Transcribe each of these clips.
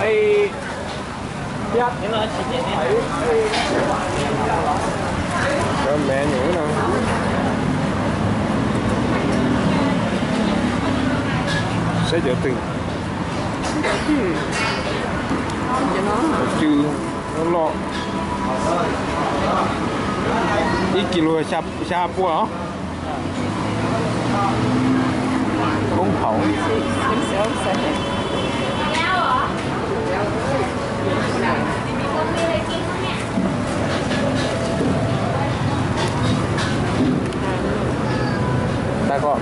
Ê, thiab. Cov menu no. Saib cov twg. Cov cw loj loj. Ib kis lus xya puas os. Koob hauv. Tag koj.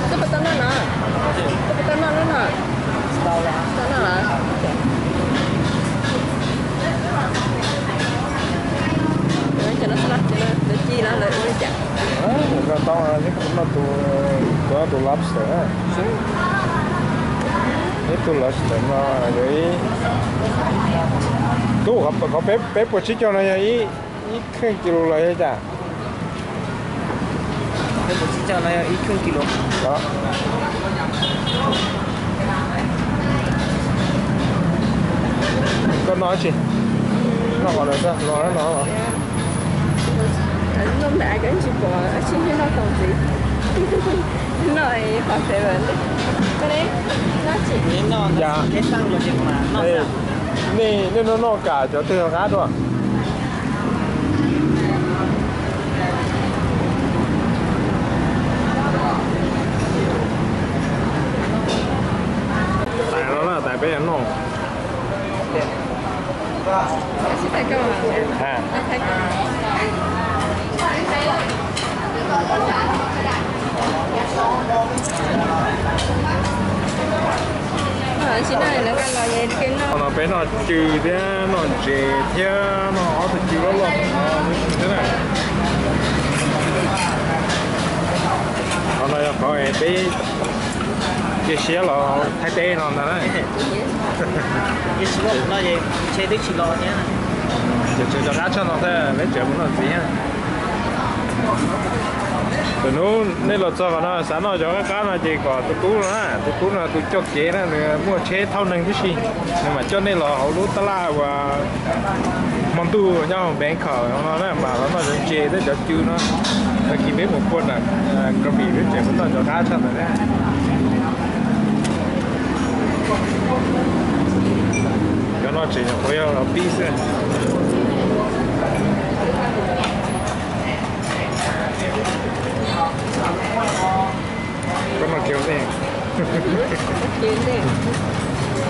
Koj puas tau noj no? Koj puas tau noj lub no? Tsis tau noj lawm. Cov no xwb los, cov no lawv ci los lawv ua li cas? Noj tau, noj tus, tus lobster na. Ib tug lobster no yog ib, tub, qhov peb puas tsib caug no yog ib, ib kheej kis lus los yog cas? Peb puas tsib caug no yog ib kheej kis lus. Koj noj tsi? Noj qhov no xwb, los no. Noj ntawm koj tsis pom, tsis noj tau ntxiv. Noj qhov peb. Koj ne, noj tsi? Yam, nej, nej noj noj kam cov twg qab dua? Tais no na, tais peb noj. No peb noj cw thiab noj ntses thiab noj ob tug cw loj loj thiab na. Qhov no yog qhov peb cia siab los Thaib teb no ntag na. Ces tseem rov qab tshaj no thiab, peb tseem mus noj ntxiv thiab. Tam hnub nej los txog qhov no xav noj cov qab qab no ces kom tus tub no na, tus tub no tus coj kev na, nws muaj tsheb thauj neeg tib si, nws mam coj nej los hauv lub tab laj uas hmo ntuj nyob hauv Bangkok no na, mam los noj cov ntses thiab cov cw no. Tag kis peb mus puag nram Krabi peb tseem mus noj cov qab tshaj ntawd na. Cov no tseem nyuam qhuav yog los pib xwb. Koj noj kiag ntej.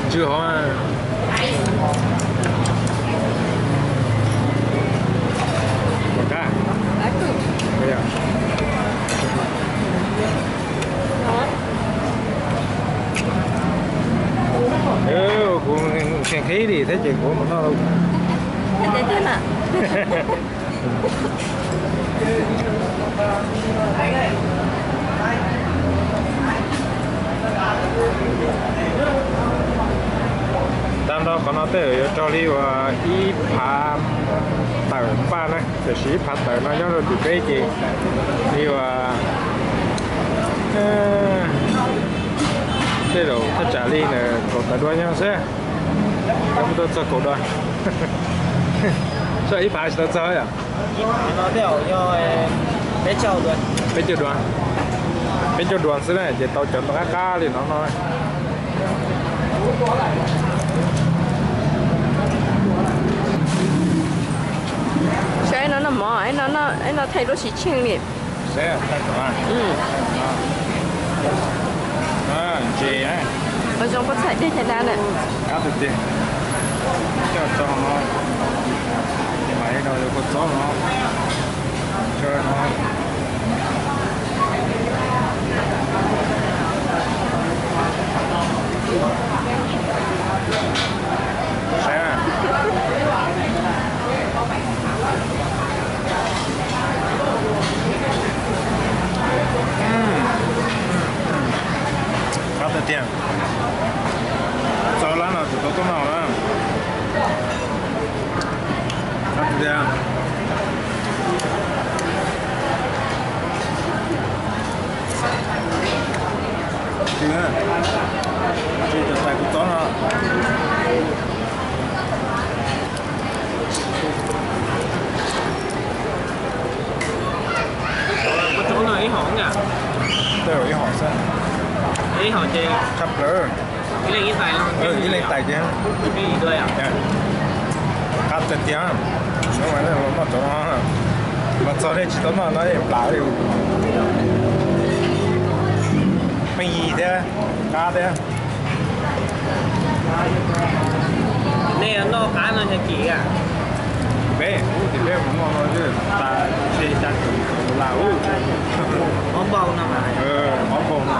Tsw hov. Ua kab. Kuv tseem qhib li thiab ces kuv mus noj. Tag nrho qhov no tej zaum yuav raug li uas ib phav tawm npaj na, tiam sis ib phav tawm no nyob rau tim peb ces li uas tej zaum thaj tsam li ntawm kaum tawm dua nyob xwb, cov mus tau txog kaum dua. Soj ib phav tsis tau txog yom? Peb caug dua, peb caug dua xwb na ces tau cov qab qab li no no. Saib no noj mov, ib no thaij lub tsis tsheej li. Ntses, zoo pob txhais dej caj dab na. Qab tiag tiag. Coj tso no, mam li no yuav kua txob no, tso no. Saib na. Qab tiag tiag. Txob lab no Kuv tau tuaj no na. Tias tais kuv txob no. Ib hom xwb. Ib hom ces tshaj plaws. Ib leej tais ces qab tiag tiag. Noj txog no, mas txog nej tsis tau noj no plam li. Pheej yig thiab, qab thiab. Nej noj qab no yog kim a? Peb, peb mus noj no tas, tas lam ub. Ob npaug no. Ob npaug no.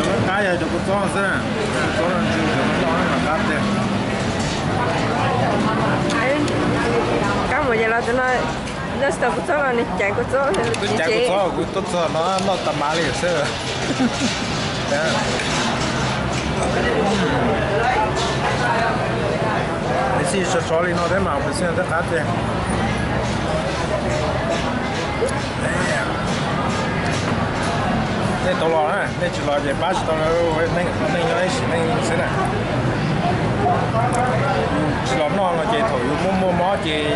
Cov qab yog cov kua txob xwb, kua txob no ntsw cov no noj mas qab tiag. Kab mus ces los tus no noj tsis tau kua txob los nws caiv kua txob. Kuv caiv kua txob, kuv tuaj txog no noj tas mav li xwb. Xij sov sov li no thiab mas pes xij thiab qab tiag. Nej tau los na, nej tsis los ces pab tsis tau, nej nyob ib sim neej xwb na. Tsis los noj no ces thaum yus muaj muaj mob ces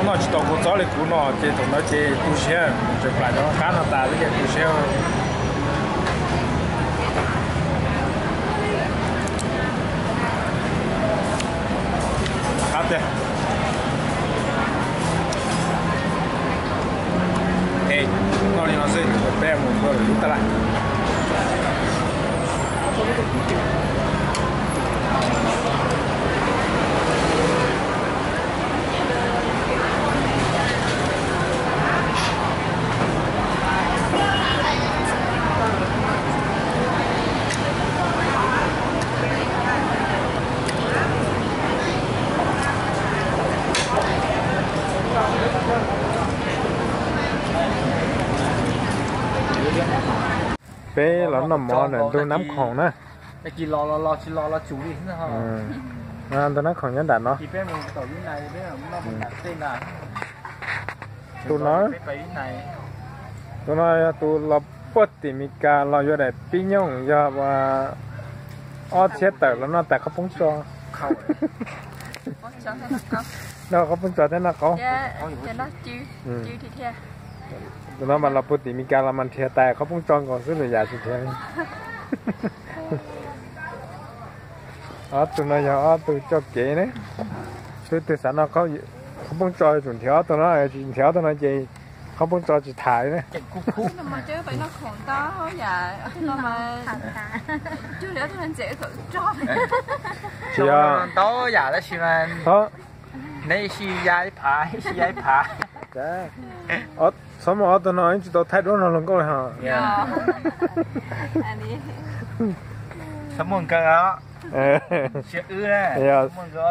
noj tsis tau kua txob li kuv no ces thaum ntawd ces tu siab, tseem plam cov qab no tas ces tu siab. Qab tiag. Es noj li no xwb, peb mus ua lwm lub tab laj. Peb los noj mov ntawm ntug Nab Khoom na. Ntug Nab Khoom nyob nram no. Tus no, tus no yog tus los puag tim Mes Kas los yuav daim pib nyooj, yog ob txhiab tawm los noj tais qhaub poob tso. Noj qhaub poob tso thiab noj qaub. Tus no mas los puag tim Mes Kas los mas nrhiav tais qhaub poob tso nkaus xwb, lwm yam tsis nrhiav li. Ob tug no yog ob tug coj kev ne. Twb twg xav noj qhaub poob tso yuav tsum nrhiav ob tug no, tsis nrhiav ob tug no ces qhaub poob tso tsis tham li na. Tsis yog ntau yam tab sis mas neb ib sij ya ib phav, ib sij ya ib phav. Txhob muaj ob tug no ib tsis tau thaij duab no hluas nkauj li hos. Txhob muaj nkawd os.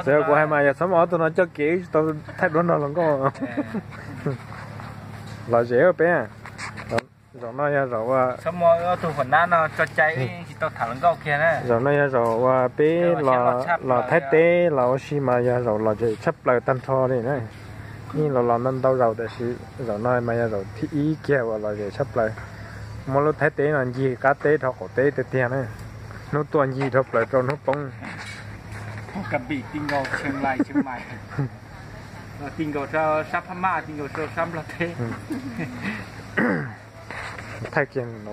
Yog, kuv hais mas yog txhob muaj ob tug no coj kev ib tsis tau thaij duab no hluas nkauj. Lom zem peb. Zaum no yog zaum ua, txhob muaj ob tug huam nab no tso cai tsis tau tham hluas nkauj kiag na. Zaum no yog zaum uas peb los Thaib teb los ua si mas yog zaum lom zem tshaj plaws tag nrho li na. Yeej los los ntau ntau zaus tab sis zaum no mas yog zaum thib ib kiag uas lom zem tshaj plaws. Muab lub Thaib teb no ncig qab teb dhau qaum teb tiag tiag na. Hnub tuaj ncig dhau plaws rau hnub poob. Thaij kiag no.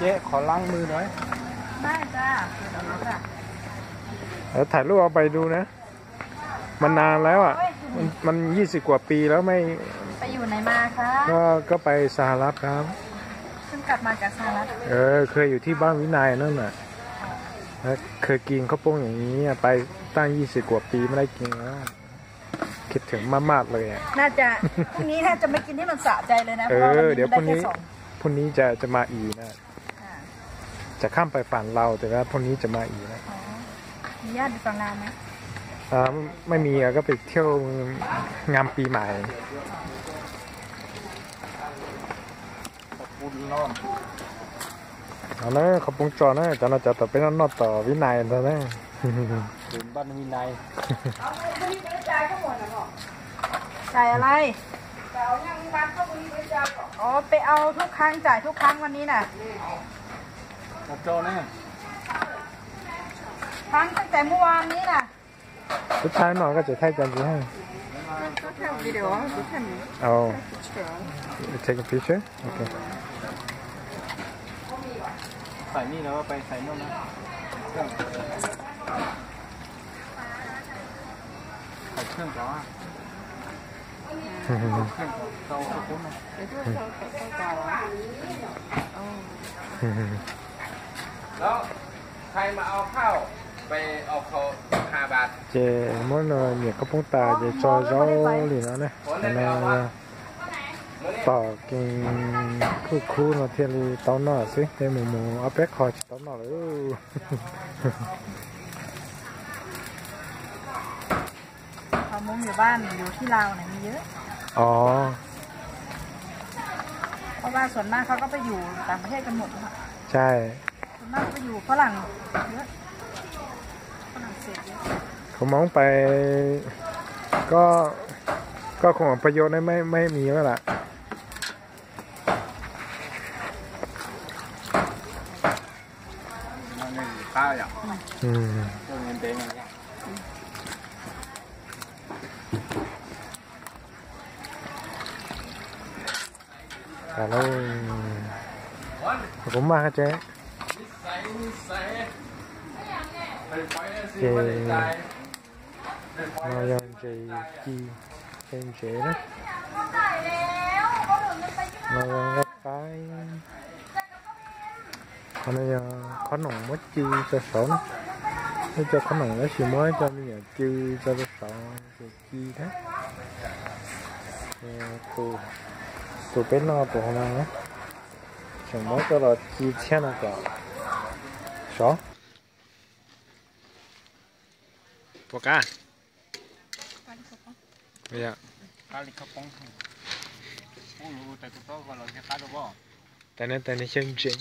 Eb, qhov lab mw no.ถ่ายรูปเอาไปดูนะ มันนานแล้วอ่ะ มันยี่สิบกว่าปีแล้วไม่ ไปอยู่ไหนมาคะ ก็ก็ไปสหรัฐครับ เพิ่งกลับมาจากสหรัฐ เออ เคยอยู่ที่บ้านวินัยนั่นน่ะ เคยกินข้าวปุ้งอย่างนี้อะ ไปตั้งยี่สิบกว่าปีไม่ได้กินแล้ว คิดถึงมากๆเลยอะ น่าจะ พรุ่งนี้น่าจะไม่กินให้มันสะใจเลยนะ เออ เพราะว่าวันนี้ เดี๋ยวพรุ่งนี้ ได้แค่สอง พรุ่งนี้จะจะมาอีกนะ จะข้ามไปฝั่งลาวแต่ว่าพรุ่งนี้จะมาอีกนะ มีญาติอยู่ฝั่งลาวไหม อ่าไม่มีอะก็ไปเที่ยวงานปีใหม่ เอานะ ข้าวปุ้นจอนะ จอนะ จอต่อไปนอกต่อวินัยนะ ถึงบ้านวินัย จ่ายอะไร อ๋อ ไปเอาทุกครั้ง จ่ายทุกครั้งวันนี้น่ะ จอนะ ครั้งตั้งแต่เมื่อวานนี้น่ะ ผู้ชายหน่อยก็จะถ่ายกันสิให้ ก็ถ่ายวิดีโอ เอา take a picture โอเค ใส่นี่แล้วก็ไปใส่นู่นนะ ใส่เครื่องก่อนอะ เครื่องก่อนเตาข้าวปุ้นนะ แล้วใครมาเอาข้าวไปเอาเขาห้าบาท Ces muab no nyiam koj poob tas ces tso zaub li no ne. Tom kev khuj khub no thiaj li tau noj xwb, tej mus mus ob peb qho tsis tau noj lawm. Họ muốn người Ba mình dù Thái Lan này như vậy. Ồ. Họ Baส่วนมากเขาก็ไปอยู่ต่างประเทศกันหมดแล้วอะ ใช่ ส่วนมากก็ไปอยู่ฝรั่งเยอะ ฝรั่งเศสเยอะ ผมมองไป ก็ ก็คงประโยชน์ไม่ไม่มีแล้วล่ะ Noj qab yom. Ntev no. Kuv maj tsev. Ces no yog ntses ci, ntses ntsev na. No yog nqaij qaib. Qhov no yog qhob noom muab ci rau saud na. Ib co qhob noom tab sis muab cov me nyuam ci rau rau saud ces ci thiab. Tus peb noj tus hauv no na, tseem muab coj los ci tshiab no kom sov. Puas qab? Tais ne tais ne xyaw ntsev.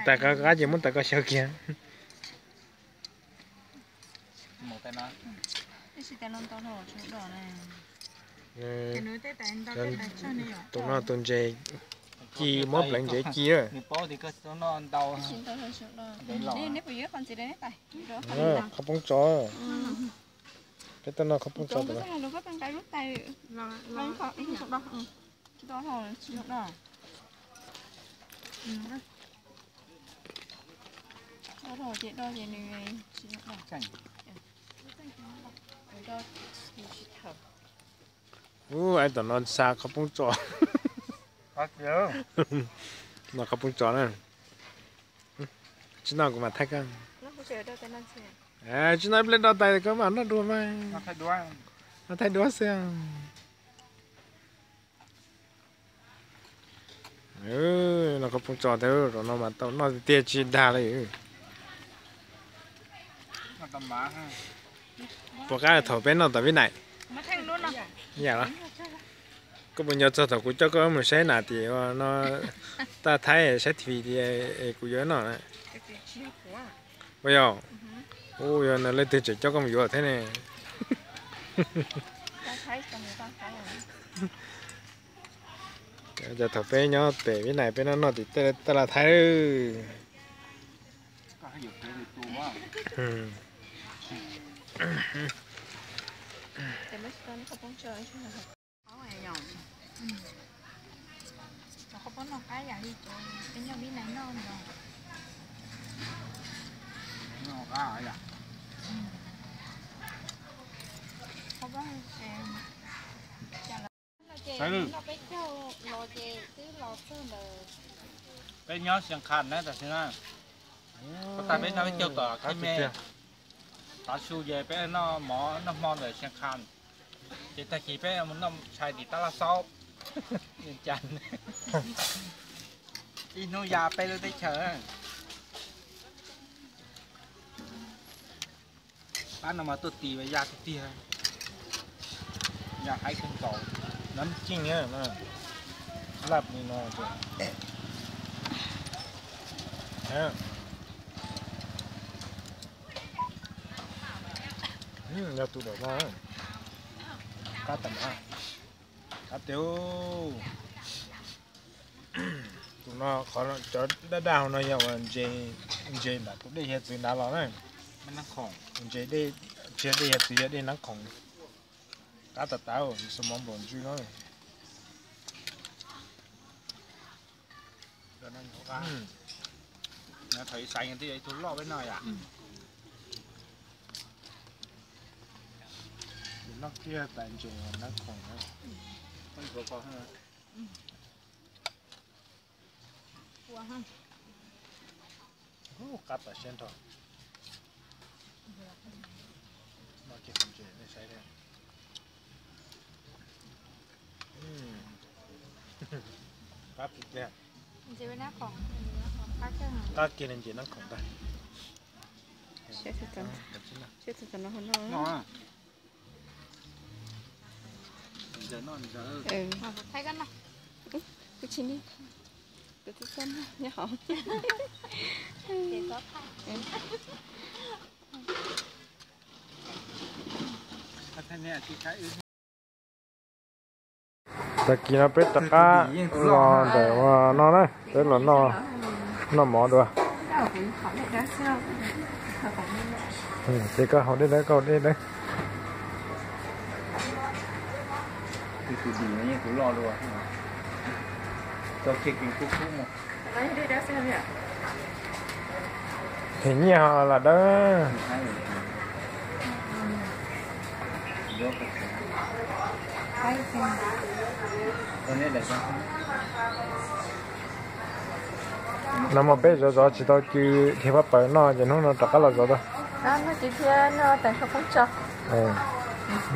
Tais qab qab ces muab tais ko xyaw kiag. Tus no tus ntses ci, muab pleev ntsev ci. Qhov poob tsov. Peb tuaj noj qhov poob tsov. Ub, ais tom no xa qhov poob tsov. Noj qhov poob tsov na. Tsis noj kuv mam thaij koj. Tsis noj ib pliag do tais koj mam noj dua mas. Noj thaij duab xwb. Noj qhov poob tsov thiab, zaum no mas tau noj tiag tiag tsis dag li. Puas qab thaum peb noj tom Vib Nais? Yam los, koj puas nco txog thaum kuv coj koj mus saib nas tim no, taj Thaib saib T V tias kuv yuav noj na. Ua yog, ua yog no leej twg tseem coj koj mus yuav thiab ne? Cas thaum peb nyob pem Vib Nais peb noj noj tim taj laj Thaib. Peb nyob Xia Khas na, tam sim no tas peb noj peb caug tom Khib Me, tav su ces peb noj mov noj hmo ntawm Xia Khas, ces tag kis peb mus noj tshais tim taj laj Xaub. Ib hnub ya peb lub teb chaws. Pab no mas tuaj tis ya tiag tiag. Ya haib kawg nkaus. Nab cij laj li no. Yog tus dawm no, qab tas, qab tiag. Tus no qhov cov daj daj hauv no yog uas ntses nram tus dej hiav txwv nrad los na. Ntses, tsis yog dej hiav txwv, yog dej Nab Khoom. Qab tas tas, xo mov nplaum ntswg no. Thaum xais twb yog ib tug loj peb no yom. Noj kiag tais ntses Nab Khoom. Qab tas siab nrho. Noj kiag tais ntses nej saib. Qab tiag tiag. Qab kiag li ntses Nab Khoom ntag. Tag kis no peb rov qab los ntawm ua no na, peb los noj mov dua. Ces koj haus dej dawb, koj haus dej dawb. Them nyiaj ho lam dawb. No mas peb zov zov tsis tau cw dhia pab pawg noj ces hnub no rov qab los zov tau.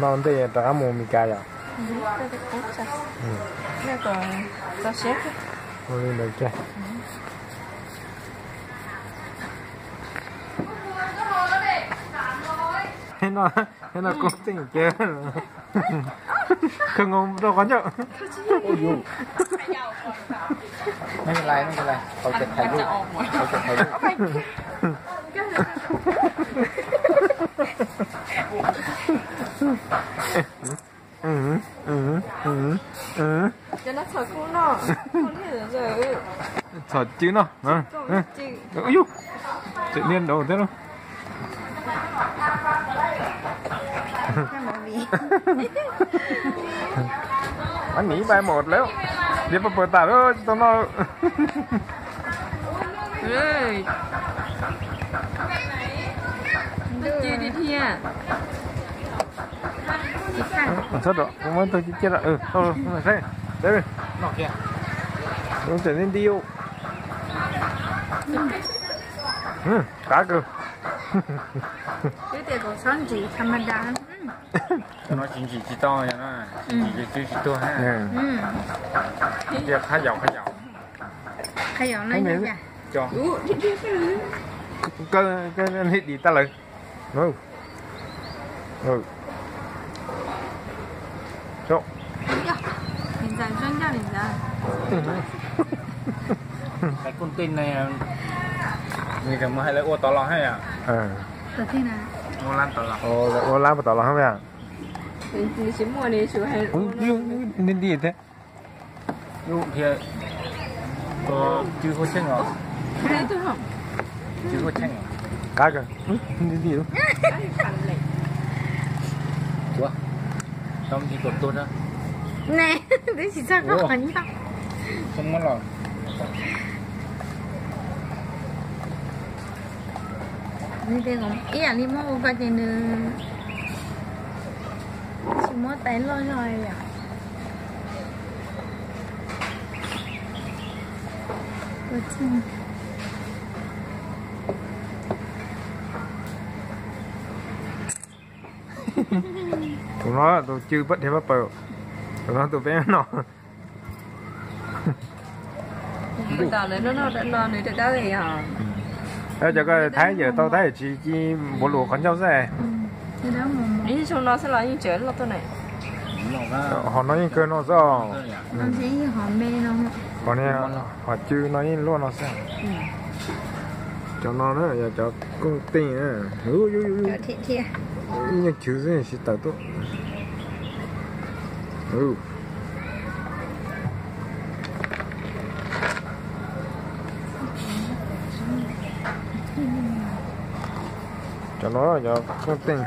Noj ntej rov qab mus Mes Kas yom. Ua li ntawd kiag. Thiab no koob txeej kiag. Kawg nkaus rau qhov ncauj. Txhom cw no. Yus, tseem niag nraud thiab no. Nib bai mus lawm, dhia pab pawg tas lawm tsis tau noj. Txhob rau, muab tau ciaj ciaj, saib, saib, tseem nti nti. Qab kawg. Twb tias kom txhob ntsim tha ma da. No tsis ntsim tsis tau, tsis ntsim ces cw tsis tuag. Tias qhab yaus qhab yaus. Qhab yaus no. Koj dim tag lawm. Kuj tej ne, nws tseem mus hais lawv ua tod los hab yom. Ua lab puas tod los hab yom. Nti nti thiab. Cw huab tsheej os. Cw huab tsheej. Qab kawg. Nti nti. Tau nti kom tuag na. Ne, twb tsis txog koj qhov ncauj. Ib yam li muab ua ko ces nws tsis muab tais loj zog li yom. Tus no tus cw pab dhia pab pawg, tus no tus peb no. Cov ko Thaib yawm tau Thaib yawm tsis ci npav lus qhov ncauj xwb. Ib zoo no xwb los yeej tseem loj tuaj na. Hom no yeej kawg no xwb os. Hom cw no yeej luaj no xwb. Cov no na yog cov kooj teej na. Ib nyuag chwv xwb tsis tawm tuaj. Cov no yog kooj teej.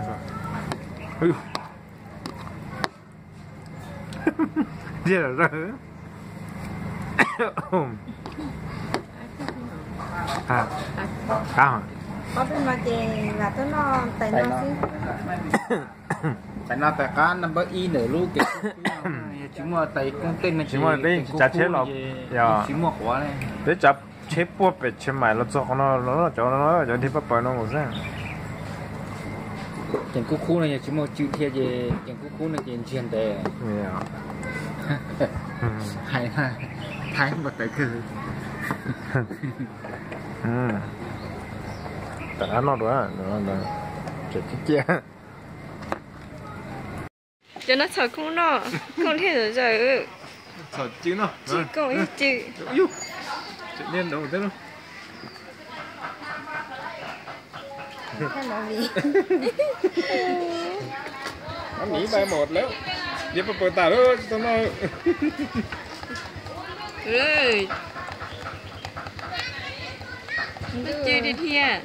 Tiag lawm. Tais no tais qab number ib ntawm lub kev, yog tsis muaj tais kooj teej no ces peb tsis tsav tsheb los, tsis muaj quav li. Peb tsav tsheb puag pem Tsheej Maim los txog qhov no, cov no cov dhia paj paws no nkaus xwb. Ceem kub khub no yog tsis muaj cw thiab ces ceem kub khub no ces ntsiag ntev. Hais Thaib npau taws kawg. Tam qab noj dua, tseem ciaj ciaj. Cov no txhom kooj noj, kooj thiaj zom zaws. Txhom cw noj. Tsis kooj ib cw. Nib pai mos lawm, dhia paj paws tas lawm tsis tau noj. Cw thiab.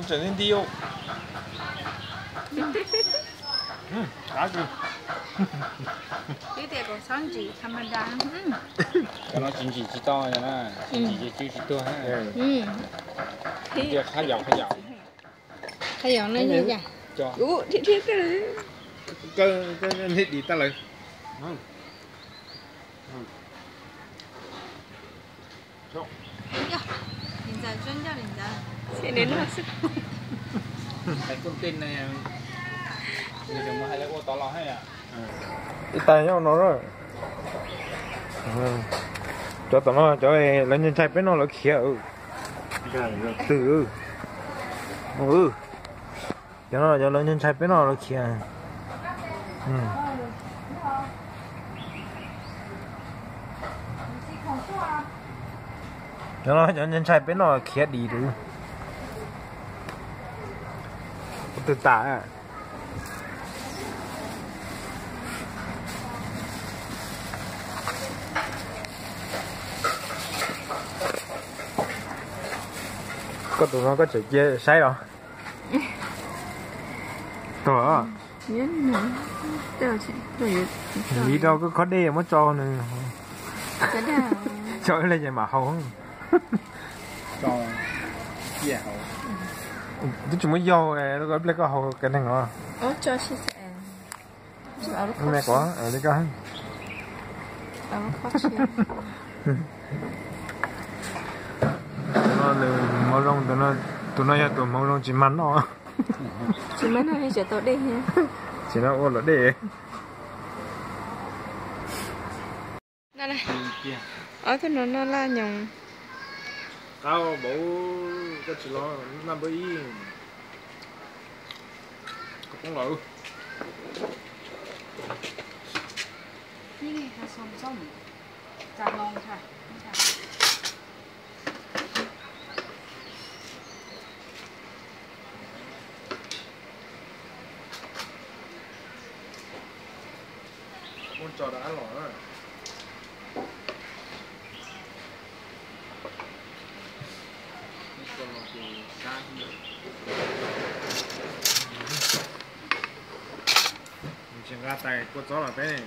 Tseem li nti. Twb tias kom txhob ntsim tha ma da. Cov no tsis ntsim tsis tau, tsis ntsim ces cw tsis tuag. Tias qhab yaus qhab yaus. Qhab yaus no yog cas? Ub, dhia dhia tag lawm. Kawg, kawg, kawg, dhia dim tag lawm. Yog, li ntawd tsuab ncauj li ntawd. Xyov nws noj xwb. Tais kooj teej ne, nws tseem mus hais lawv ua tod los hab. Ib tais nyob no na. Cov tom no cov lawv ntshai ntshai peb noj lawv khiav. Twg? Cov no cov lawv ntshai ntshai peb noj lawv khiav. Cov no cov ntshai ntshai peb noj khiav dim rau. Ua twg tas? Koj tus no koj tseem cia saib los? Tuag. Vim rau koj khob dej muab tso nws. Tso ib leeg ces mam haus. Twb tsis muab yaug, pliag koj haus kiag neeg os. Me kuv li koj. Tus no nws hmoov zoo, tus no yog tus hmoov zoo tsis mag noj. Tsis mag noj li tseem tau dej thiab. Tsis no ua luam dej. Ob tug no noj laj nyoos. Qab npaum, koj tsis los noj npawb ib. Koj poob los. Muab tso rau ab los na. Tsis nqa tais kua txob los peb.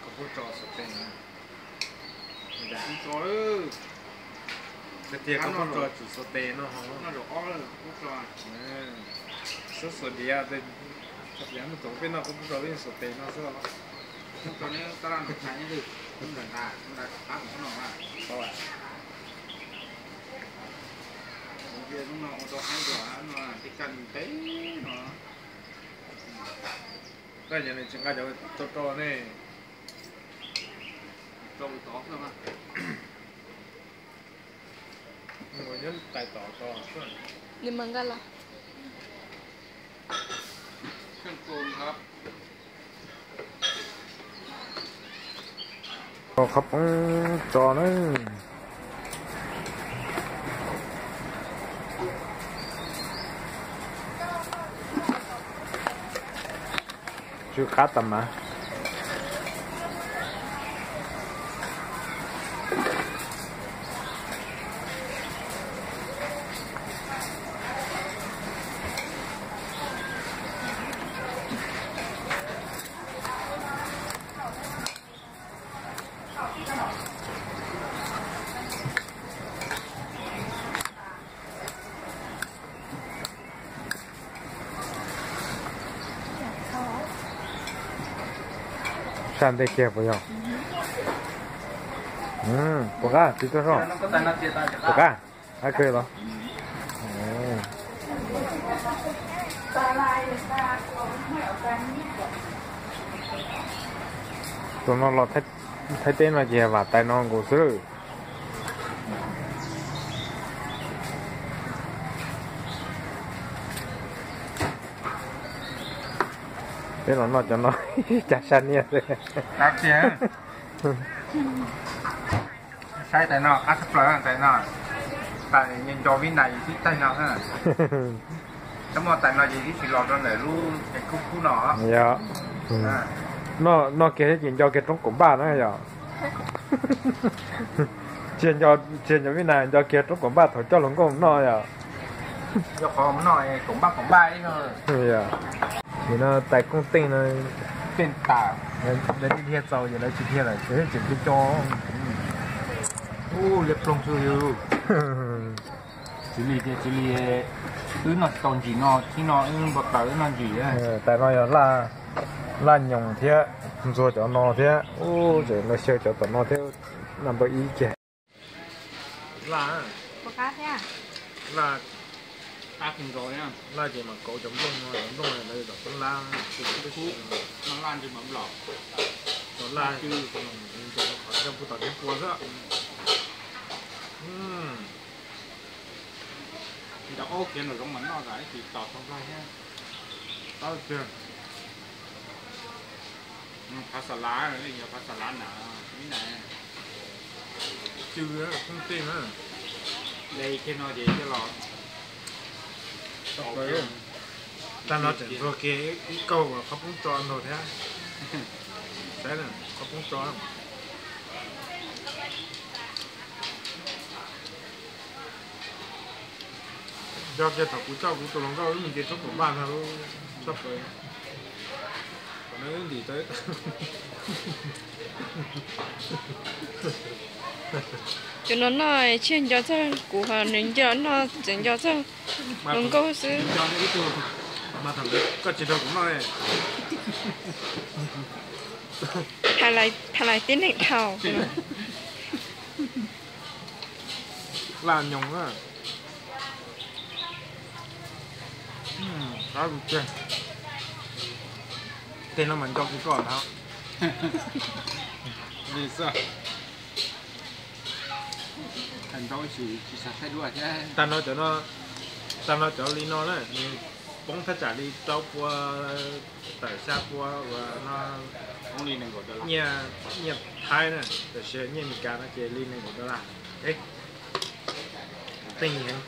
Koj pub tso xov tes na. Ib tso lawm. Tiag tiag koj pub tso tsum xov tes no ho. Xab xov diav, xov diav muaj txoov peb noj koj pub tso peb xov tes no xwb os. Hnub no tab laj nrog Chais nyob twg? Hnub ntawd ntag, hnub ntawd rov qab mus hnub no mas. Hnub no ua rau haib dua no, tej kab ntev no. Koj cov tsis nqa cov tau rau ne. Rau tod xwb mas. Nws mas nqa los. Qhov poob tso na. Tsw qab tas mas. Saj ntej kiag puas yog? Puas qab txiv tuaj soj? Puas qab? Qab kawg los? Tus no los Thaib teb no ces vam tais no nkaus xwb lawm. Peb los noj cov no cas saj niaj xwb. Saib tais no qab tshaj plaws tais no, tais nco vib nais yus tib taig no. Tab muaj tais no ces ib tsis los rau ntawm lub cev khub khub no. Yog, noj kiag thiab ces nco kiag roob kaum npaj na yog. Tsis yog nco vib nais, nco kiag roob kaum npaj thaum coj hluas nkauj noj yog. Yog qhov no kaum npaj kaum npaj ib no. Ces no tais koob teej no, teej tas, lawv dhia txaus ces lawv tsis dhia lawm, tseem dhia co. Ub, liab ploog xwb yus. Txiv Lis tias txiv Lis, wb noj tsis tau ntsim no, thib no wb npau taws wb noj ntsim. Tais no yog laj nyoos thiab, ntxuag cov no thiab, ub, tseem los xyaw cov tom no thiab, naj npawb ib kiag. Laj, laj, laj ces mas kauv cov nplooj no, cov nplooj lawv tom tub lab, laj, coj pub tom thiab pua xwb. Nco ob kiag nraum zoov mas noj tas ib tsis tos tau nplaig thiab. Phav xa lav, yog phav xa lav na, ib na. Cw, pheej tej na. De kiag no ces coj los. Tag no tseem ntxuag kiag ib kauj uas qhov poob tso ntau thiab. Saib, qhov poob tso. Nco kiag thaum kuv coj kuv tus hluas nkauj wb mus nce roob kaum npaj no, txhob pw. Qhov no wb ntim tau. Cov no noj tshiab nco txog kuv, ho nws nco noj tseem nco txog hluas nkauj xwb. Koj tsis nrog kuv noj. Tha lais tib neeg dhau. Laj nyoos na. Tej no mas nco kawg koj ntag. Tag no cov, tag no cov li no na, nws poob thaj tsam li rau pua tawm xya pua uas no, nyiaj Thaib na, tam sis nyiaj Meskas no ces li nees nkaum dollar. Pheej heev.